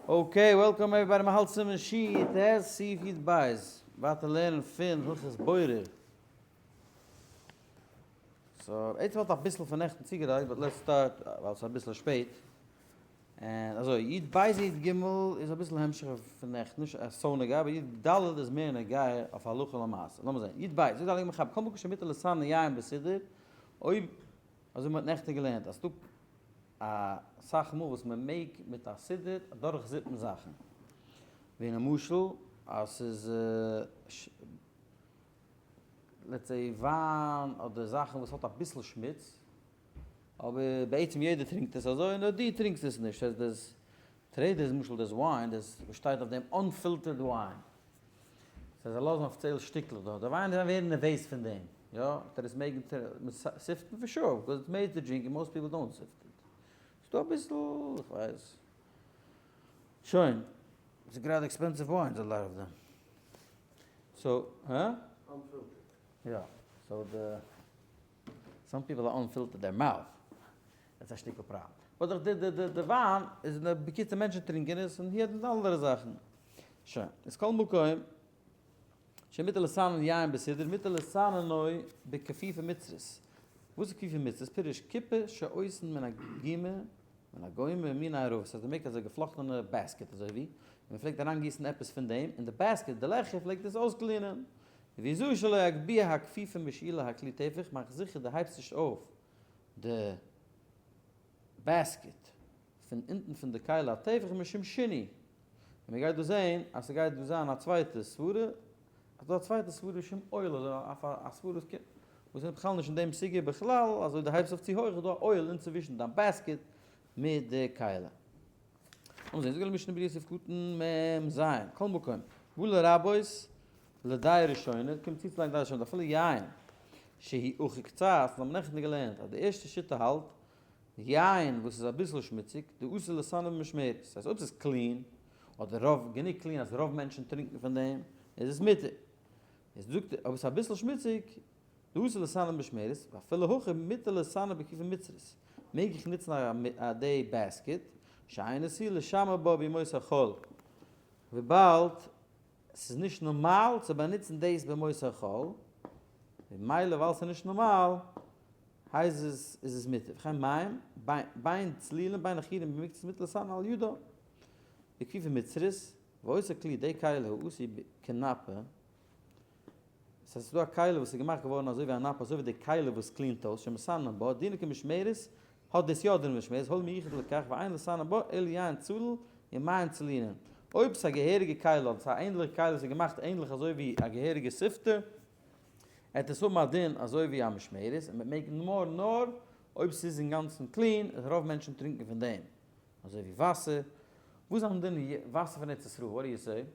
Okay, welcome everybody, מ'האלט סימן שי"ט, סעיף י"ב, ווייטער לערנען פון הלכות בורר. So, יעצט וואלט אביסל פון נעכטן צוגעלייגט, but let's start, ווייל ס'איז אביסל שפעט. און אזוי, י"ב י"ג איז אביסל המשך פון נעכטן, נישט אזוי נוגע, אבער י"ד איז מער נוגע אויף הלכה למעשה. לאמיר זען, י"ב, זאגט די הייליגע מחבר, כל מקום שמותר לסנן יין בסודר, אויב, אזוי ווי מ'האט נעכטן געלערנט, אז ס'דא אסאך מאל וואס מען מעג מיט א סידור אדורך זיפן זאכן, ווי למשל אז ס'איז let's say וויין אדער זאכן וואס האט אביסל שמוץ, אבער בעצם יעדער טרינקט עס אזוי נאר דו טרינקסט עס נישט, ס'הייסט דאס traders למשל דאס וויין דאס וואס שטייט אויף דעם unfiltered wine, ס'הייסט זיי לאזן אפיציעל שטיקלעך דארט, די וויין זיי ווערן נערוועז פון דעם, יא, וועט ער עס מעגן סיפטן? For sure, because it's made to drink and most people don't sift it. ס'דא אביסל, איך ווייס. שוין, ס'איז גראדע expensive wines a lot of them. So, הא? Unfiltered. יא, so די, some people are unfiltered their mouth. דאס איז א שטיקל פראבלעם. But די די די די וויין איז בקיצור מענטשן טרינקען עס און היעדן אנדערע זאכן. שוין, איז כל מקום שמותר לסנן יין בסודר מותר לסננו בכפיפה מצרית. וואס איז כפיפה מצרית? פירוש כיפה שעושין מן הגומא מן הגומא ומיני ערבות. ס'הייסט מ'מעקט אזוי געפלאכטענע basket אזוי ווי, און מ'פלעגט אריינגיסן עפעס פון דעם אין די basket, די לעכער פלעגט עס אויסקלינען. ויזהר שלא יגביה הכפיפה משולי הכלי טפח, מאך זיכער דו הייבסט נישט אויף די basket פון אונטן פון די כלי הטפח משום שינוי, און מען גייט דא זעהן אז ס'גייט דא זיין א צווייטע סברה, אז דא א צווייטע סברה משום אוהל, אזוי א סברה וואס קומט וואס איז בכלל נישט אין דעם סוגיא בכלל, אז אויב דו הייבסט אויף צו הויך איז דא א אוהל אינצווישן דיין basket מיט די כלי. לאמיר זעהן, זאגט די משנה ברורה סעיף קטן מ ז, כל מקום, בא לרבות לדעה ראשונה, קומט צוצולייגן דעה ראשונה, אפילו יין שהוא עכור קצת, אונז האבן נעכטן געלערנט אז די ערשטע שיטה האלט, יין וואס איז אביסל שמוציג, דאסור לסננו במשמרת, דאס הייסט אויב ס'איז clean, אדער רוב, גענוג clean אז רוב מענטשן טרינקן פון דעם, איז עס מותר. איז זאגט ער, אויב עס איז אביסל שמוציג, דאסור לסננו במשמרת, ואפילו הכי מותר לסננו בכפיפה מצרית, מעג איך נוצן א די basket, שאין עשוי לשמר בה בימות החול, וויבאלד ס'איז נישט נארמאל צו באנוצן דאס בימות החול, ממילא ווייל ס'איז נישט נארמאל הייסט עס איז עס מותר, וכן מים, בין צלולין בין עכורין במקצת מותר לסנן על ידו, בכפיפה מצרית, ואותו כלי די כלי העשוי כנפה, ס'הייסט ס'איז דא א כלי וואס איז געמאכט געווארן אזוי ווי א נפה אזוי ווי די כלי וואס קלינט אויס שמסנן בה, דינו כמשמרת, האט דאס יא דין משמרת, הואיל מיוחד לכך ואין לסנן בה אלא יין צלול ומים צלולין. אויב ס'איז א געהעריגע כלי אדער ס'איז א ענדליכע כלי וואס איז געמאכט ענדליך אזוי ווי א געהעריגע sifter, עט עס האבן א דין אזוי ווי א משמרת און מ'מעג נאר נאר אויב ס'איז אינגאנצן clean און רוב מענטשן טרינקען פון דעם אזוי ווי וואסער. וואס איז דין וואסער פון ארץ ישראל? What do you say?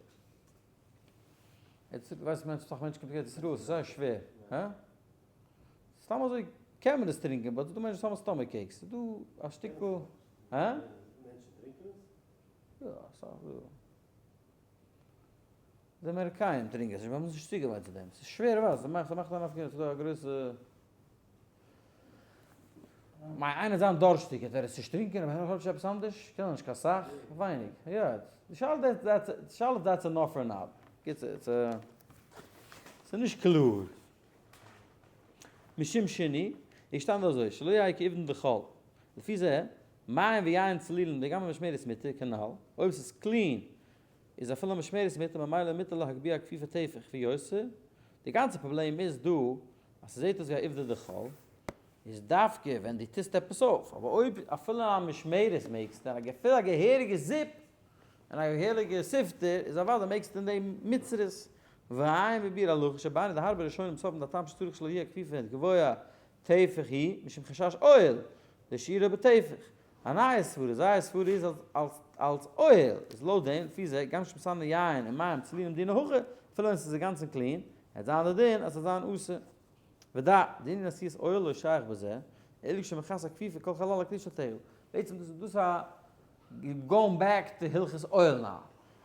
ארץ ישראל, ווייסט מענטש, סאך מענטשן קומען ארץ ישראל, ס'איז זייער שווער, הא? סתם אזוי קען מען עס טרינקען, but ס'דא מענטשן וואס האבן stomach aches, ס'איז דא א שטיקל, הא? מענטשן טרינקען עס? יא, אסאך דא. די אמעריקאים טרינקען עס נישט, ווייל מ'איז נישט צוגעוואוינט צו דעם. ס'איז שווער וואס, ס'מאכט ס'מאכט א נפקא מינה, ס'איז דא א גרויסע. מיין איינער זיין דארשטיג וועט ער עס נישט טרינקען, אבער ער האט נישט עפעס אנדערש, קען ער נישט קיין סאך, ווייניג, יא, די שאלה איז די שאלה איז that's enough or not, קיצור, ס'איז נישט קלאר. משום שני, איז געשטאנען אזוי, שלא יהא כעיבדין דחול, לפי זה, מים ויין צלולין דגם משמרת מותר, כנל, אויב ס'איז clean איז אפילו משמרת מותר ממילא מותר להגביה כפיפה טפח ויותר, די גאנצע פראבלעם איז דא אז ס'זעט אויס ווי א עובדא דחול, איז דווקא ווען דו טוסט עפעס אויף, אבער אויב אפילו א משמרת מעגסטו, און אפילו א געהעריגע זיפ, און א געהעריגע sifter, איז אוודאי מעגסטו אין דעם מצרית, ועיין בביאור הלכה שביני דהרבה ראשונים סוברים דהטעם שצריך שלא יהיה כפיפה גבוה טפח היא משום חשש אוהל להשאירו בטפח. א נייע סברה, זייער סברה איז אז אלס אוהל איז לויט דעם, לפי זה, גם שמסנן יין און מים צלולין דינו הכי, אפילו ווען ס'איז אינגאנצן clean, וועט זיין די דין אז ס'זאל זיין אסור. ודע, דענין עשיית אוהל לא שייך בזה, אלא כשמכסה הכפיפה כל חלל הכלי של טפח. בעצם דאס איז דאס א going back to הלכות אוהל now.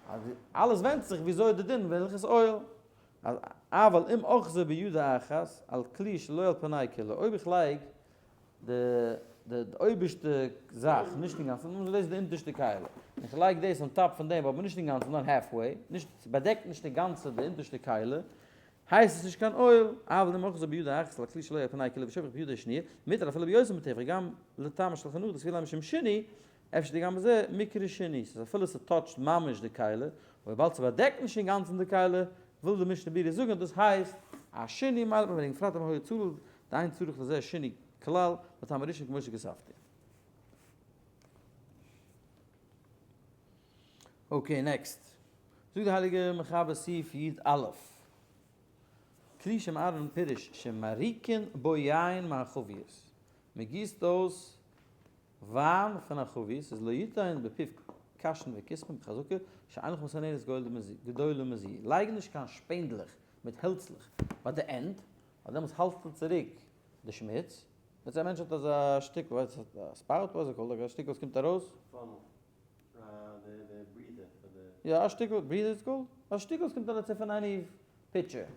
אז אלעס ווענדט זיך וויאזוי די דין בהלכות אוהל. אז אבל אם אחזה בידו אחת על כלי שלא על פני כולו, אויב איך לייג די. די אויבערשטע זאך, נישט אינגאנצן, נאר דאס איז די אונטערשטע כלי, און איך לייג דאס on top פון דעם אבער נישט אינגאנצן נאר half way, נישט, ס'באדעקט נישט די גאנצע די אונטערשטע כלי, הייסט עס נישט קיין אוהל, אבל אם אחזו בידו אחת על הכלי שלא על פני כולה ושופך בידו שניה, מותר אפילו ביותר מטפח, גם לטעם השולחן ערוך דסבירא ליה משום שינוי, אפשר דגם בזה מיקרי שינוי, ס'איז אפילו ס' touch ט ממש די כלי, אבער וויבאלד ס'באדעקט נישט אינגאנצן די כלי, וויל די משנה ברורה זאגן אז דאס הייסט א שינוי, מילא וועגן פרט אם היה צלול דאין צריך לזה שינוי כלל, לטעם הראשון כמו שכתבתי. okay next. זאגט די הייליגע מחבר סעיף י א. כלי שמערבין פירוש שמריקין בו יין מהחבית. מען גיסט אויס וויין פון א חבית איז לא יתן בפיו קשין וקיסמין בחזקה שאין לך מסננת גדולה מזו. לייג נישט קיין שפענדלעך מיט העלצלעך ביי די end ווייל דעמאלטס האלטסטו צוריק די שמוץ. let's say א מענטש האט אזא שטיקל, ווייסט א spout, וואס איז called, א שטיקל וואס קומט ארויס. יא א שטיקל, breather איז called? א שטיקל וואס קומט ארויס פון any pitcher.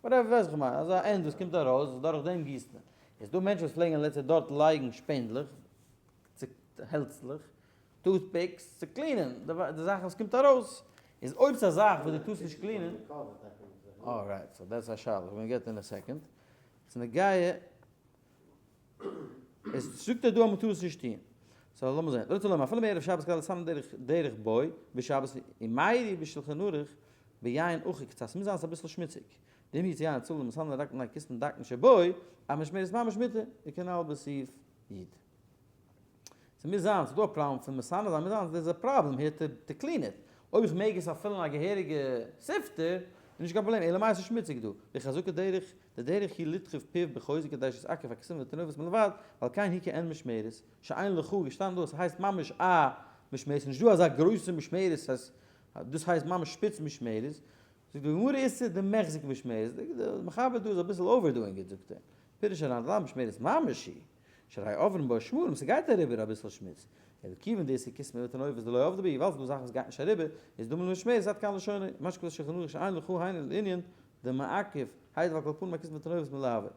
whatever ווייס איך מיין, אזא end וואס קומט ארויס וואס דורך דעם גיסט מען. איז דא מענטשן וואס פלעגן let's say דארט לייגן שפענדלעך, העלצלעך, toothpicks, צו clean ען די זאכן וואס קומט ארויס. איז אויב ס'איז א זאך וואס דו טארסט נישט clean ען. alright, so that's א שאלה, we'll get in a second. ס'איז נוגע. עס זאגט ער דא אז מ'טאר עס נישט טון. so לאמיר זען. רוצה לומר, אפילו מערב שבת כדי לסנן דרך דרך בו בשבת ומיירי בשלחן ערוך ביין אויך קצת, ס'מוז זיין אביסל שמוציג. דעם יצא יין צל ומסנן רק מפני כיסן דקן שבו, א משמרת ממש מותר, וכנל בסעיף י. ס'מוז זיין, ס'איז דא א פראבלעם פון מסנן זיין, מוז זיין there's a problem here to clean it. אויב איך מעג עס אפילו אין א געהעריגע sifter, איז נישט קיין פראבלעם, אלא מאי ס'איז שמוציג דא. די חזקה דרך, די דרך היא לדחוף פיו בחוזק כדי שיתעכב הכתמים והטינופת מלבד, ועל כן היא כעין משמרת, שאין לך געשטאנען דא אז ס'הייסט ממש א משמרת, ס'איז נישט דא אזא גרויסע משמרת אז דאס הייסט ממש שפיץ משמרת, זאגט די גמרא איסור דמחזיק משמרת, די מחבר דא איז אביסל overdoing it זאגט ער, פירוש הר"ן דלאו משמרת ממש היא, שהרי עוברין בה שמרים ס'גייט אריבער אביסל שמוץ, אלא כיוון דאיתיה קיסמא וטינופת דלא עבדי בהו, ווייל ס'דא זאכן וואס גייט נישט אריבער, איז דומה למשמרת עד כאן לשונו, משא כ שולחן ערוך שאין לך היינו לענין דמעכב, היידא ועל כל פנים הקיסמא וטינופת מלהווה.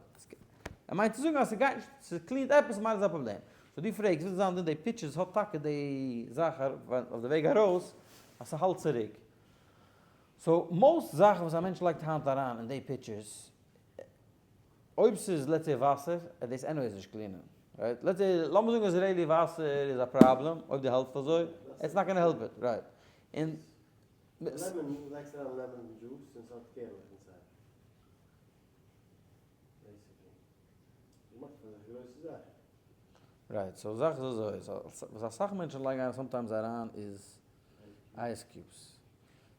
ער מיינט צו זאגן אז ס'גייט נישט, ס' clean ט עפעס ממילא איז א פראבלעם. so דו פרעגסט וויאזוי זיין דין די pitchers האט טאקע די זאך אויף די וועג ארויס אז ס'האלט צוריק. so most זאכן וואס א מענטש לייגט היינט אריין אין די pitchers אויב ס'איז let's say וואסער, וועט דאס anyways נישט clean ען. right? let's say, לאמיר זאגן Israeli וואסער איז א פראבלעם, אויב דו האלטסט אזוי, it's not gonna help it, right. און. לעמאן, לייגסט אריין lemon juice און ס'האט קערלעך inside. basically. געמאכט פאר אזעלכע גרויסע זאכן. right, so זאך איז אזוי, וואס אסאך מענטשן לייגן אריין sometimes אריין איז ice cubes.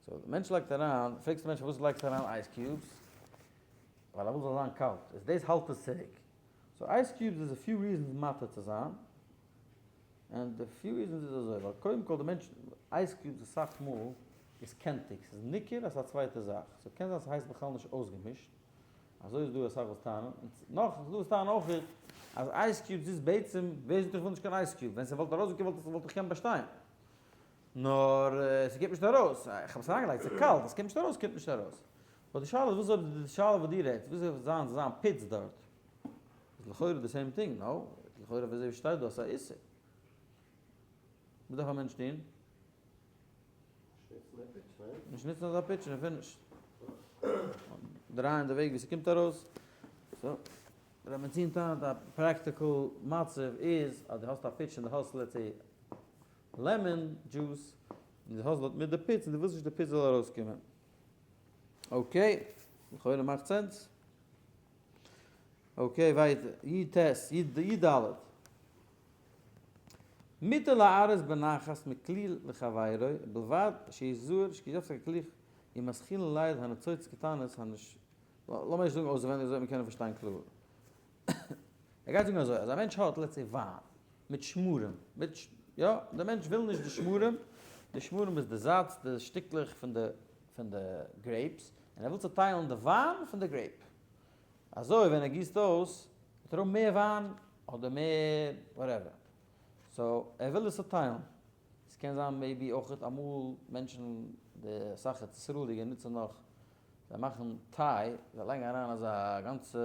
so די מענטש לייגט אריין, פרעגסט די מענטש פארוואס לייגסטו אריין ice cubes? ווייל ער וויל זאל זיין קאלט, איז דאס האלט עס צוריק. so ice cubes איז a few reasons מתיר צו זיין, און די few reasons איז אזוי, ווייל קודם כל די מענטש, ice cubes אסאך מאל איז קענטיג, ס'איז ניכר אז ס'איז א צווייטע זאך, so קען זיין ס'הייסט בכלל נישט אויסגעמישט, אזוי איז דא אסאך וואס טענה'ן, און נאך איז דא וואס טענה'ן אויך אז ice cubes איז בעצם, ווער זאגט איך וויל נישט קיין ice cube, ווען ס'וואלט ארויסגעקומען וואלט איך געקענט באשטיין. נאר ס'קומט נישט ארויס, איך האב עס אריינגעלייגט, ס'איז קאלט, עס קומט נישט ארויס, קומט נישט ארויס. but די שאלה איז וואס אויב די שאלה וואס דו רעדסט, וואס זאל זיין זיין פיץ דארט? איז לכאורה די same thing, no? לכאורה ווי אזוי שטייט דא אז ס'איז א איסור? וואס דארף א מענטש טון? נישט נוצן אזא pitcher און finish. דרייען די וועג ווי ס'קומט ארויס. so, ר' בנציון טענה'ט א practical מצב איז אז דו האסט א pitcher און דו האסט let's say lemon juice, און דו האסט דארט מיט די פיץ און דו ווילסט נישט די פיץ זאל ארויסקומען. okay, לכאורה מאכט sense. okay, ווייטער, י ט, י ד. מותר להערות בנחת מכלי לחבירו, ובלבד שיזהר שכשיפסיק הכלי יתחילו לירד הניצוצות קטנות הנש... לאמיר נישט זאגן אויסווענדיג אזוי וועט מען קענען פארשטיין קלאר. ער גייט זאגן אזוי, אז א מענטש האט let's say וויין, מיט שמרים, מיט, יא, דער מענטש וויל נישט די שמרים, די שמרים איז די זאץ, די שטיקלעך פון די, פון די grapes, און ער וויל צוטיילן די וויין פון די grape. אזוי ווען ער גיסט אויס, וועט ער האבן מער וויין, אדער מער whatever. so ער וויל עס צוטיילן. עס קען זיין maybe אויך אמאל מענטשן, די אסאך ארץ ישראל'דיגע נוצן נאך. זיי מאכן טיי, זיי לייגן אריין אזא גאנצע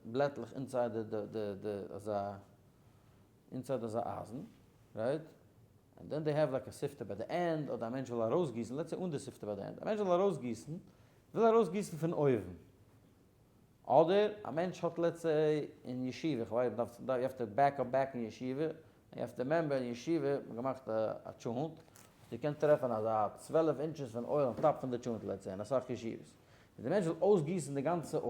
בלעטלעך inside די די די די אזא inside אזא אייזן, right? And then they have like a sifter ביי די end, אדער א מענטש וויל ארויסגיסן, let's say אן די sifter ביי די end, א מענטש וויל ארויסגיסן, וויל ארויסגיסן פון אויבן, אדער א מענטש האט let's say אין ישיבה, איך ווייס מ'דארף you have to back up back אין ישיבה, you have to remember אין ישיבה האט מען געמאכט א טשולנט, האסטו געקענט טרעפן אזא 12 inches פון oil on top פון די טשולנט let's say אין אסאך ישיבות, און די מענטש וויל אויסגיסן די גאנצע oil,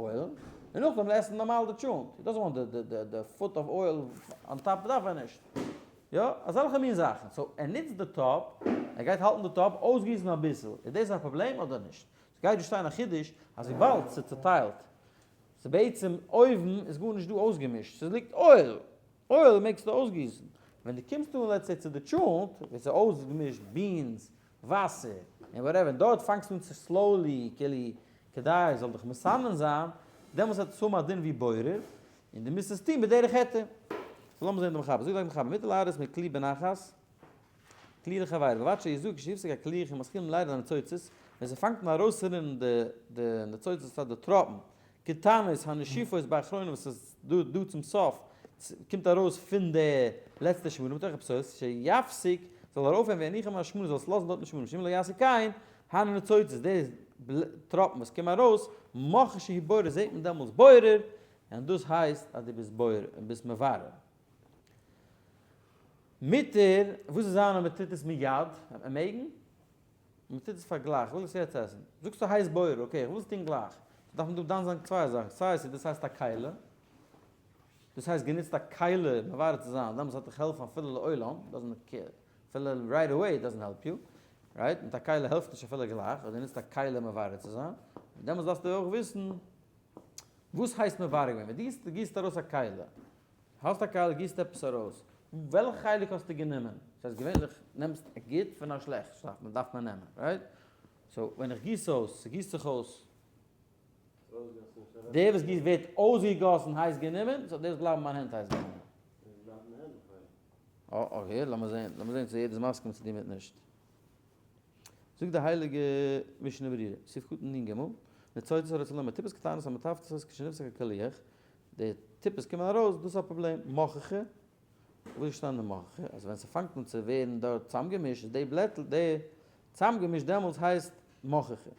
און נאכדעם עסן נארמאל די טשולנט, he doesn't want די foot of oil on top דארף ער נישט, יא אזעלכע מין זאכן, so ער נוצט די טאפ, ער גייט האלטן די טאפ, אויסגיסן אביסל, איז דאס א פראבלעם אדער נישט? ס'גייט דא שטיין א חידוש אז וויבאלד ס'איז צוטיילט, ס'איז בעצם אויבן איז גארנישט דא אויסגעמישט, ס'ליגט oil, oil מעגסטו אויסגיסן, ווען דו קומסט אן let's say צו די טשולנט, ווען ס'איז אויסגעמישט beans, וואסער, און whatever, און דארט פאנגסטו אן צו slowly, כאילו, כדי עס זאל דיך מסנן זיין, דעמאלטס האט עס האבן א דין ווי בורר, און דו מוזט עס טון בדרך היתר. so לאמיר זען די מחבר, זאגט דער מחבר, מותר להראות מכלי בנחת, כלי לחבירו, ובלבד שיזהר כשיפסק הקילוח ומתחילים לירד הניצוצות, ווען ס'פאנגט אן ארויסרינען די די ניצוצות ס'הייסט די טראפן, קטנות הנשיפות באחרונה וואס איז דא דא צום סוף, קומט ארויס פון די לעצטע שמנים מתוך הפסולת, שיפסיק, זאל ער אויפהערן ויניחם השמנים זאל עס לאזן דארט אין שמנים, שאם לא יעשה כן, הן הניצוצות, די טראפן וואס קומען ארויס, מוכח שהוא בורר זעט מען דעמאלטס בורר, און דאס הייסט אז דו ביסט בורר און ביסט מברר. מותר, וואס איז זיין אז מען טוט עס מיד? וועט מען מעגן? מען טוט עס פאר גלייך, איך וויל עס יעצט עסן. זאגסטו הייסט בורר, okay איך וויל עס טון גלייך. דארף מען דא דן זיין צוויי זאכן, סיי צו דאס הייסט א כלי, דאס הייסט גענוצט א כלי מברר צו זיין, דעמאלטס וועט דיך העלפן אפילו לעולם, doesn't care, אפילו right away doesn't help you, right? מיט א כלי העלפט נישט אפילו גלייך, אויב דו נוצט א כלי מברר צו זיין, דעמאלטס דארפסטו אויך וויסן וואס הייסט מברר געווען, ווען דו גיסט ארויס א כלי, האסט א כלי גיסט עפעס ארויס, וועלכע חלק האסטו גענומען? דאס הייסט געווענליך נעמסט א גוט פון א שלעכט, דארף מען דארף מען נעמען, right? so ווען איך גיס אויס, ס'גיסט זיך אויס, דער וואס גיסט ווערט אויסגעגאסן הייסט גענומען, so דאס בלייבן מיין הענט הייסט גענומען. אה okay, לאמיר זען, לאמיר זען צו יעדער איז מסכים צו דיר מיט נישט. זאגט די הייליגע משנה ברורה, סעיף קטן נ ג, ניצוצות הרוצה לומר טיפות קטנות המטפטפות כשנפסק הקילוח, די טיפות קומען ארויס, דאס איז א פראבלעם, מוכחה, וואו איז געשטאנען די מוכחה? אז ווען ס'פאנגט אן צו ווערן דארט צאמגעמישט איז די בלעטל, די צאמגעמישט דעמאלטס הייסט מוכחה.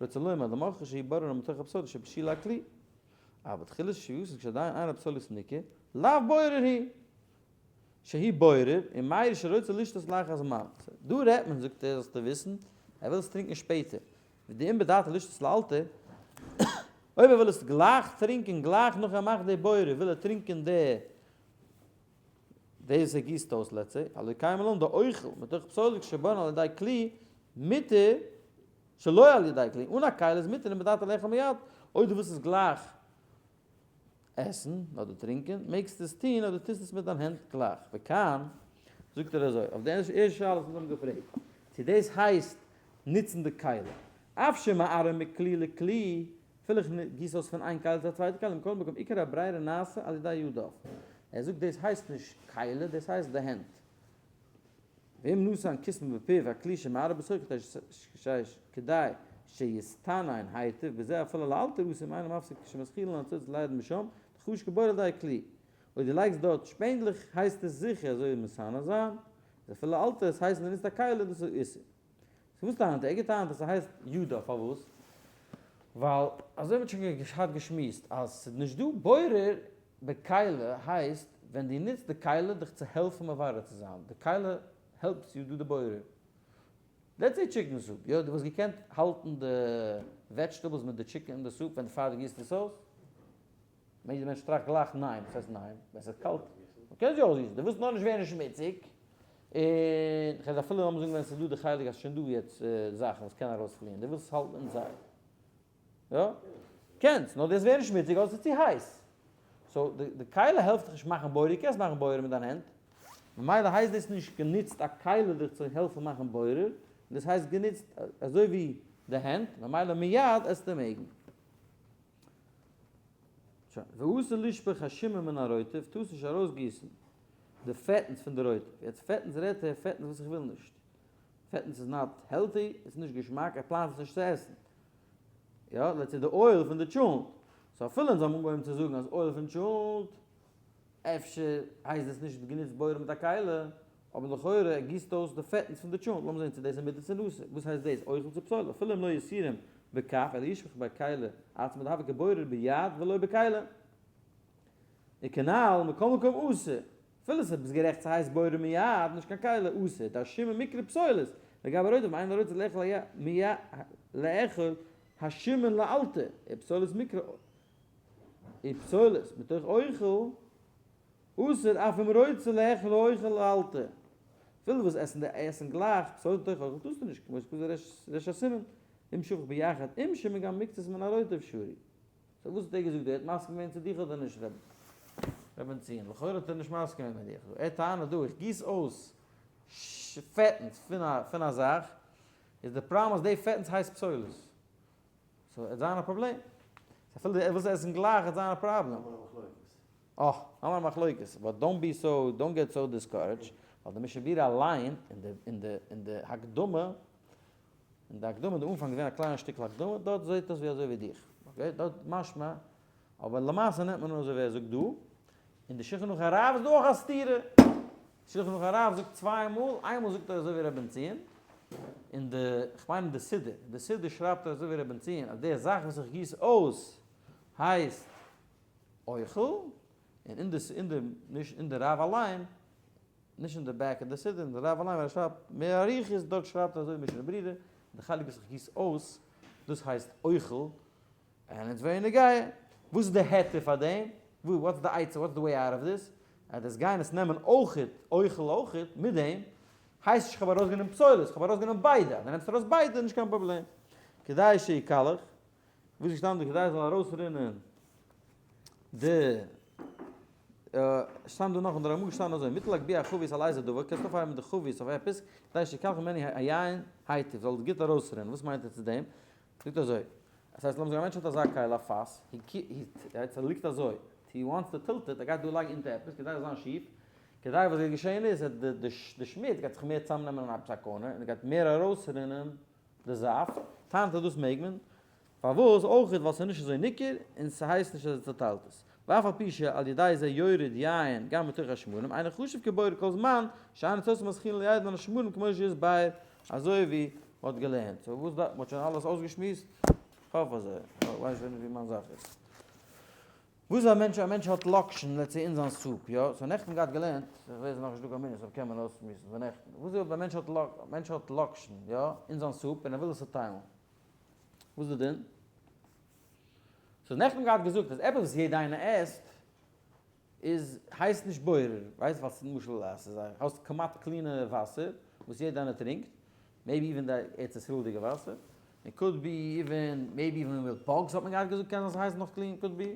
רוצה לומר, די מוכחה שהיא ברורה מתוך הפסולת שבשילה הכלי, אבל בתחילת שביעתן כשעדיין אין הפסולת ניכר, לאו בורר היא. שהיא בורר, און מאיר שרוצה לשתות לאחר זמן. דא רעדט מען, זאגט ער, זאלסטו וויסן, ער וויל עס טרינקען שפעטער. ודאם בדעתו לשתות לאלתר, אויב ער וויל עס גלייך טרינקען, גלייך נאך ער מאכט די בורר, וויל ער טרינקען די דאס וואס ער גיסט אויס let's say, הלא קיימא לן דאוכל מתוך פסולת כשבוררין על ידי כלי, מותר שלא על ידי כלי, אן א כלי איז מותר אם בדעתו לאכול מיד, אויב דו ווילסט עס גלייך עסן אדער טרינקען, מעגסטו עס טון אדער טוסט עס מיט דיין הענט גלייך. וכאן זאגט ער אזוי, אויף די ערשטע שאלה וואס מיר האבן געפרעגט, צו דאס הייסט נוצן די כלי, אף שמערער מכלי לכלי, אפילו איך גיס אויס פון איין כלי צו א צווייטע כלי, מכל מקום עיקר הברירה נעשה על ידי ידיו. ער זאגט דאס הייסט נישט כלי, דאס הייסט די הענט. ואם נתן קיסמא בפיו הכלי שמערער בתוכו כדי שיסתנן היטב, בזה אפילו לאלתר אסור אם אינו מפסיק כשמתחילין הניצוצות לירד משם, דחשוב כבורר על ידי כלי. אויב דו לייגסט דארט שפענדליך הייסט עס זיכער אזוי מסנן זיין, איז אפילו לאלתר עס הייסט דו נוצט א כלי דאס איז איסור. so וואס טענה'ט ער? ער געטענה'ט אז ס'הייסט ידו פארוואס? ווייל אזוי מ'האט שוין געהאט געשמועסט אז ס'איז נישט דא בורר בכלי הייסט ווען דו נוצט די כלי דיך צו העלפן מברר צו זיין, די כלי helps you do די בורר. let's say chicken soup, יא דו וואלסט געקענט האלטן די vegetables מיט די chicken אין די soup ווען פאר דו גיסט עס אויס? מעג די מענטש טראכט גלייך ניין, וואס הייסט ניין? ווען ס'איז קאלט, מ'קען עס יא אויסגיסן, דו ווילסט נאר נישט ווערן שמוציג, און כ'רעד אפילו לאמיר זאגן ווען ס'איז דא די חלק אז ס'איז שוין דא יעצט זאכן וואס קענען ארויספליען, דו ווילסט עס האלטן inside, יא? קענסט, נאר דו וועסט ווערן שמוציג אדער ס'איז צו הייס. so די כלי העלפט דיך נישט מאכן בורר, דו קענסט מאכן בורר מיט דיין הענט, ממילא הייסט דאס נישט גענוצט א כלי דיך צו העלפן מאכן בורר, דאס הייסט גענוצט אזוי ווי די הענט, ממילא מיד עסטו מעגן. שוין, ואסור לשפוך השומן מן הרוטב, טארסט נישט ארויסגיסן די פעטנס פון די רוטב, יעצט פעטנס רעדט ער פעטנס וואס איך וויל נישט, פעטנס איז not healthy, עס איז נישט געשמאק, ער פלאנט עס נישט צו עסן. יא, let's say די oil פון די טשולנט. so אפילו אונז האבן אנגעהויבן צו זאגן אז oil פון טשולנט, אפשר הייסט דאס נישט גענוצט בורר מיט א כלי, אבער לכאורה ער גיסט אויס די פעטנס פון די טשולנט, לאמיר זען צו דאס איז מותר צו אסור, וואס הייסט דאס אוכל צו פסולת, אפילו אם לא יסירם בכף אלא ישפך בכלי עצמו דהוה כבורר ביד ולא בכלי. וכנ"ל מכל מקום אסור, אפילו ס'איז ביסט גערעכט ס'הייסט בורר מיד נישט קיין כלי אסור, דהשומן מיקרי פסולת, לגבי רוטב אם אינו רוצה לאכול לאכול השומן לאלתר, ופסולת מיקרי ופסולת מתוך אוכל אסור אף אם רוצה לאכול האוכל לאלתר. אפילו וואס עסן די עסן גלייך פסולת מתוך אוכל טארסטו נישט כמו שכתוב ריש הסימן אם שפך ביחד עם שומן גם מקצת מן הרוטב שרי. so וואס האט ער געזאגט דא? ער האט מסכים געווען צו דיך אדער נישט ר' בן ציון? לכאורה האט ער נישט מסכים געווען מיט דיך. ער טענה'ט דא איך גיס אויס פעטנס פון א זאך איז די פראבלעם אז די פעטנס הייסט פסולת. so עט זיין א פראבלעם. אפילו ער וויל עס עסן גלייך עט זיין א פראבלעם. האמער א מחלוקת. אה, האמער א מחלוקת. but don't be so, don't get so discouraged, ווייל די משנה ברורה אליין אין די אין די אין די הקדמה, אין די הקדמה די אנפאנג איז געווען א קליינע שטיקל הקדמה, דארט זעהט אויס ווי אזוי ווי דיך. okay, דארט משמע, אבער למעשה נעמט מען אן אזוי ווי ער זאגט דא. אין די שולחן ערוך הרב איז דא אויך א סתירה. שולחן ערוך הרב זאגט צוויי מאל, איינמאל זאגט ער אזוי ווי ר' בן ציון, אין די, כ'מיין אין די סידור, אין די סידור שרייבט ער אזוי ווי ר' בן ציון אז די זאך וואס איך גיס אויס הייסט אוכל, און אין די, אין די, נישט אין די רב אליין, נישט אין די back אין די סידור, אין די רב אליין ווען ער שרייבט מער אריכות דארט שרייבט ער אזוי ווי משנה ברורה, די חלק וואס איך גיס אויס דאס הייסט אוכל, און it's very נוגע, וואס איז די היתר פאר דעם? what's די עצה? what's די way out of this? אז דאס גיין עס נעמען אויכעט, אוכל אויכעט, מיט דעם, הייסט נישט כ'האב ארויסגענומען פסולת, כ'האב ארויסגענומען ביידע, אז דו נעמסט ארויס ביידע איז נישט קיין פראבלעם. כדי שיקלח, וואס איז געשטאנען דא כדי עס זאל ארויסרינען די, שטאנט דא נאך אין די רמ"א געשטאנען אזוי, מוטל להגביה החבית על איזה דבר, קענסט אויפהייבן די חבית אויף עפעס, כדי שיקלח ממנו היין היטב, זאל עס גוט ארויסרינען, וואס מיינט ער צו דעם? זאגט אזוי, עס הייסט לאמיר זאגן א מענטש האט אזא כלי א פאס, he ס'ליגט אזוי, he wants to tilt it, ער גייט דא לייגן אונטער עפעס כדי ס'זאל זיין שיף, כדי וואס גייט געשען איז אז די שמוץ גייט זיך מער צאמנעמען אין עפעס א corner און עס גייט מער ארויסרינען די זאפט, טענה'ט ער דאס מעג מען, פארוואס? אויכעט ווייל ס'איז נישט אזוי ניכר און ס'הייסט נישט אז ער צעטיילט עס. ואף על פי שעל ידי זה יורד יין גם מתוך השמנים, אינו חשוב כבורר כל זמן שאין ניצוצות מתחילין לירד מן השמנים כמו שיתבאר, אזוי ווי מ'האט געלערנט. so וואס דארף, מ'האט שוין אלעס אויסגעשמועסט? כ'האף אזוי. כ'ווייס שוין נישט ווי מיין זאך איז. וואס איז א מענטש, א מענטש האט לאקשן let's say אין זיין סופ, יא? so נעכטן געהאט געלערנט, איך זעה ס'איז נאכנישט דא קיין מנין so קען מען אויסשמועסן פון נעכטן. וואס איז אויב א מענטש האט א מענטש האט לאקשן, יא? אין זיין סופ און ער וויל עס צוטיילן. וואס איז די דין? so נעכטן געהאט געזאגט אז עפעס וואס יעדע איינער עסט איז הייסט נישט בורר, ווייסט ווייל ס'איז למשל אז ס'איז א האסט כמעט clean ע וואסער וואס יעדע איינער טרינקט, maybe even די ארץ ישראל'דיגע וואסער, און could be even maybe even מיט bugs האט מען געהאט געזאגט קען זיין ס'הייסט נאך clean could be,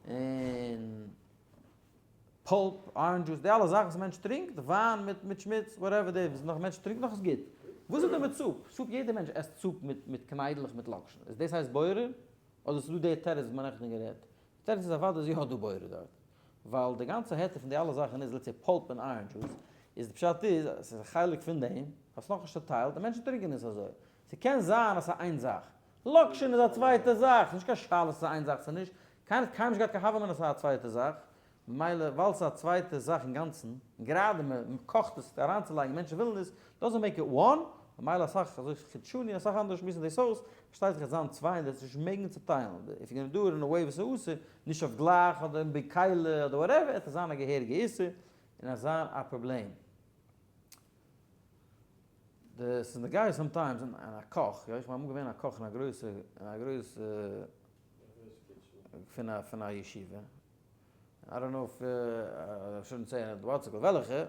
און pulp, orange juice, די אלע זאכן וואס א מענטש טרינקט, וויין מיט מיט שמוץ, whatever די וואס נאך מענטש טרינקט נאך איז גוט. וואס איז דא מיט סופ? סופ יעדע מענטש עסט סופ מיט מיט קניידלעך מיט לאקשן, איז דאס הייסט בורר? אדער ס'איז דא די תירוץ וואס מ'האט נעכטן גערעדט? די תירוץ איז אוודאי איז יא דא בורר דארט, ווייל די גאנצע היתר פון די אלע זאכן איז let's say pulp און orange juice, איז די פשט איז אז ס'איז א חלק פון דעם, האסט נאכנישט צוטיילט, די מענטשן טרינקען עס אזוי. ס'קען זיין אז ס'איז איין זאך. לאקשן איז א צווייטע זאך, ס'נישט קיין שאלה ס'איז איין זאך צו נישט, קיינער האט קיינמאל נישט געהאט קיין הוה אמינא אז ס'איז א צווייטע זאך, ממילא ווייל ס'איז א צווייטע זאך אינגאנצן, און גראדע מען קאכט עס אריינצולייגן מענטשן ווילן עס, doesn't make it one, ממילא אסאך אזוי חידשוני אסאך אנדערע שמועסן דאס אויס, פארשטייט זיך עס זיין צוויי און דאס נישט מעגן צוטיילן, if you gonna do it in a way וואס איז אסור, נישט אויף גלייך אדער אין בכלי אדער whatever, עט עס זיין א געהעריגע איסור און עס זיין א פראבלעם. די ס'איז נוגע sometimes אין א קאך, יא איך בין אמאל געווען א קאך אין א גרויסע אין א גרויסע פון א פון א ישיבה, I don't know if I shouldn't say what's it וועלכע,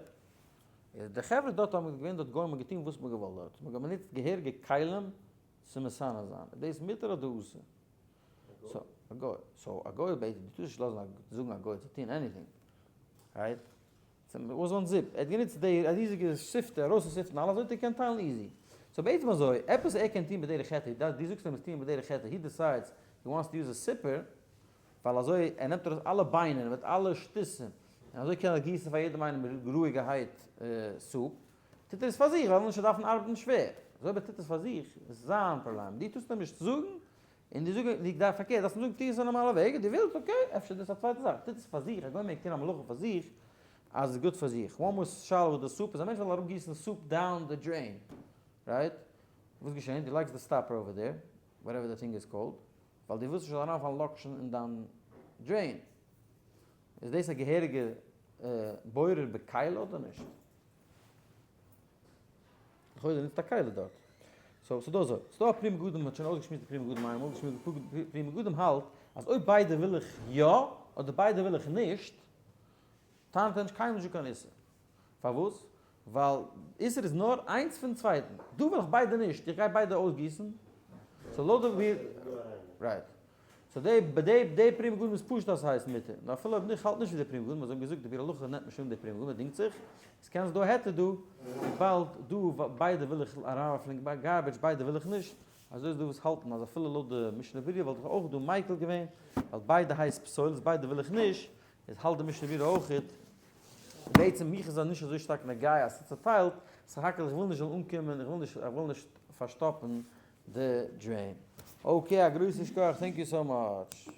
איז די חברה דארט האבן געווען דארט גוים האבן געטון וואס מ'האט געוואלט דארט, מ'האט גענוצט געהעריגע כלים צו מסנן זיין, איז דאס מותר אדער אסור? so א גוי, so א גוי בעט דו טארסט נישט לאזן א זאגן א גוי צו טון anything, right? וואס אן זיפ, ער האט גענוצט די ריזיגע sifter ארויסצוסיפטן אלעס אזוי האט ער געקענט טיילן easy. so בעצם אזוי, עפעס ער קען טון בדרך היתר, דו זאגסט אים עס טון בדרך היתר, he decides he wants to use a sipper, ווייל אזוי ער נעמט ארויס אלע ביינער מיט אלע שטותים, און אזוי קען ער גיסן פאר יעדעם איינעם רואיגערהייט סופ, טוט ער עס פאר זיך ווייל ער וויל נישט דארפן ארבעטן שווער. אזוי אויב ער טוט עס פאר זיך איז זיין פראבלעם, דו טארסט אים נישט זאגן. און דו זאג, דו דארפסט פארקערט, דארפסט אים זאגן טו עס א נארמאלע וועג, און דו ווילסט okay, אפשר דאס איז א צווייטע זאך, טוט עס פאר זיך, א גוי מעג טון א מלאכה פאר זיך, אז עס איז גוט פאר זיך. One more שאלה וואס די soup איז, א מענטש וויל אראפגיסן soup down the drain, right? וואס געשענט? דו לייגסט די stopper over there, whatever the thing is called, ווייל דו ווילסט נישט זאל אריינפאלן לאקשן אין דיין drain. איז דאס א געהעריגע בורר בכלי אדער נישט? לכאורה נוצט א כלי דארט. So ס'דא אזוי, ס'דא א פרי מגדים, מ'האט שוין אויסגעשמועסט די פרי מגדים איינמאל, די פרי מגדים האלט אז אויב ביידע וויל איך יא, אדער ביידע וויל איך נישט, טענה'ט ער נישט קיינמאל נישט דא קיין איסור. פארוואס? ווייל איסור איז נאר איינס פון צווייטן. דא וויל איך ביידע נישט, איך גיי ביידע אויסגיסן. So לויט די right. So די די די פרי מגדים איז פשוט אז ס'הייסט מותר. נאר אפילו אויב איך האלט נישט ווי די פרי מגדים, אזוי האבן געזאגט די ביאור הלכה נעמט נישט אן די פרי מגדים, ער דינגט זיך. עס קען זיין דא היתר דא, וויבאלד דא ביידע וויל איך אריינווארפן אין garbage ביידע וויל איך נישט. אזוי איז דא וואס האלטן אז אפילו לויט די משנה ברורה וואלט איך אויך דא מיקל געווען, ווייל ביידע הייסט פסולת ביידע וויל איך נישט, איז האלט די משנה ברורה אויכעט. בעצם מיך איז נישט אזוי שטארק נוגע אז ס'איז צוטיילט, סך הכל איך וויל נישט זאל אנקומען, איך וויל נישט איך וויל נישט פארשטאפן די drain. Okay א גרויסן שכוח thank you so much.